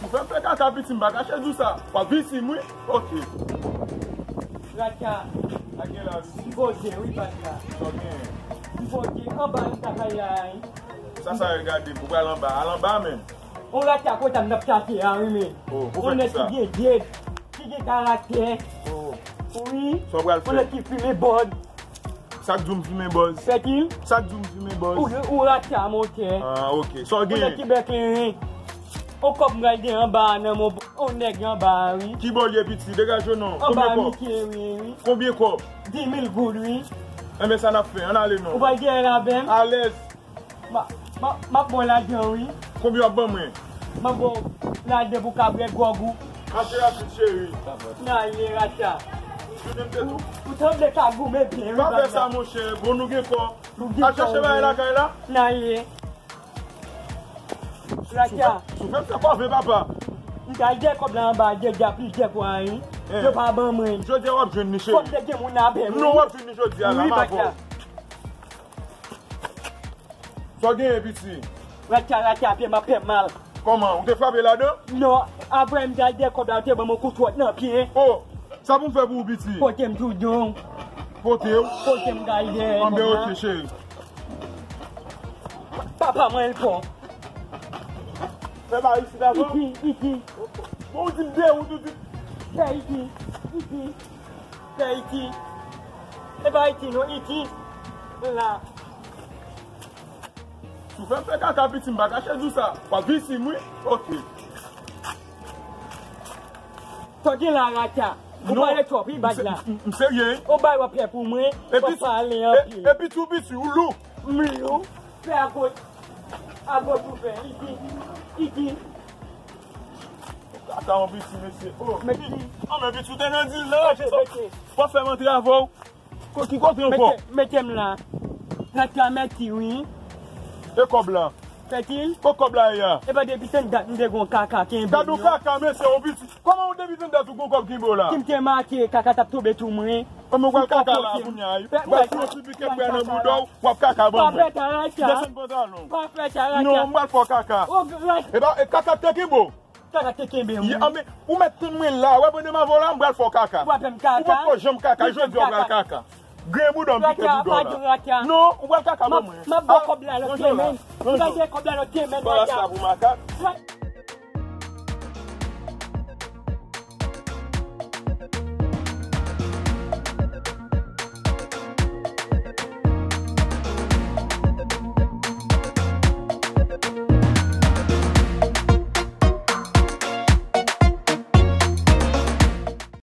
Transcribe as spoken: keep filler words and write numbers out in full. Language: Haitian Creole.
Fè m fè kaka piti, m pa kache di w sa. W ap viktim, wi. Ok. Ratya. Sa gen la, piti? M poze, wi, patna. Sa w gen? M poze, anba nan takay la, wi. Sa, sa regade, pou pral anba. Al anba, menm. On ratya kontan m t ap chache a, wi, men. Oh, pou fè kisa? On nèg ki gen djed, ki gen karaktè. Oh. Wi. Sa w pral fè? On nèg ki fimen bòd. Sa k di w m fimen bòz? Fè ki? Sa k di w m fimen bòz? Ou, ou ratya, monchè. Ah, ok. Sa w genyen? On nèg ki bèk lenren. On kòb m pral gen anba a nan men on nèg anba a, wi. Ki bò l ye, piti? Degaje w non. Anba a, Mike, wi, wi. Konbyen kòb? Konbyen kòb? Dis mil goud, wi. Enben, sa n ap fè. Ann ale non. Ou pral gere avè m? Alèz. Ma, ma, m ap ba w lajan, wi. Konbyen w ap ban mwen? M ap ba w lajan pou w ka bwè gwòg ou. Mache rapid, cheri. N ale, ratya. Ou sanble ka goumen byen, wi, patna. Pa fè sa, monchè. Bon, nou gen kò. Nou gen kò, wi. Al chache bagay lakay la. N ale. Ratya. Sou fè m fè kòve, papa. M t al dèyè kòb la anba, dèyè plizyè fwa, wi. Eh. Yo pa ban mwen. Jodi a w ap jwenn li, cheri. Fòk te gen moun avè m, wi. Non, w ap jwenn li jodi a la, m avè w. Wi, patna. Sa w genyen, piti? Ratya, ratya, pye m ap fè mal. Kòman? Ou te frape ladan? Non, apre m t al dèyè kòb la, yo te ban m yon kout wòch nan pye. Oh, sa pou m fè pou ou, piti? Pote m tou don. Pote w? Pote m gade. Anben, ok, cheri. Papa mwen l fò. Fè ba isit avan. Iti, iti. Bon, ou di m de wout, ou di. Fè iti, iti. Fè iti. E pa iti non, iti. La. Si w fè m fè kaka, piti, m pa kache di w sa. W ap viktim, wi. Ok. Sa w gen la, ratya? Ou pale twòp, wi, baz la. M serye, wi. Ou bay w ap fè pou mwen, w ap pale anpil. Epi tou, piti, ou lou. M lou. Fè agoch. Agoch ou fè. Iti. Iti. Kaka yon piti, mesye. Oh. Mèsi. Ah, men piti, ou te nan dil la. Mèsi, mèsi. W ap fè m antre avè w. Ko-, ki kote ankò? Mete, mete m la. Ratya, mèsi, wi. E kòb la? Fètil. Ko kòb la ye a? E pa depi tann dat m te gon kaka kenbe m nan. Gad yon kaka, mesye, yon piti. Kòman ou depi tann dat ou gon kòb kenbe w la? Si m te mache, kaka t ap tonbe sou mwen. Kòman w pral kaka la kounye a? W pral pran yon ti pike bwè nan bouda w, w ap kaka ban mwen. Pa fè sa, ratya. Desann pantalon. Pa fè sa, ratya. Non, m pral fè w kaka. E pa, e kaka k te kenbe w? Kaka te kenbe m, wi. Anben, ou mèt tann mwen la, wè, pandan m avè w la, m pral fè w kaka. Ou pral fè m kaka? Ou poko janm kaka, jodi a w pral kaka. Grenn bouda w, m pike bouda w la. Non, ou pral kaka ban mwen. M ap ba w kòb la lòt semèn. M pral ba w kòb la lòt semèn, ratya. Balans la pou makak.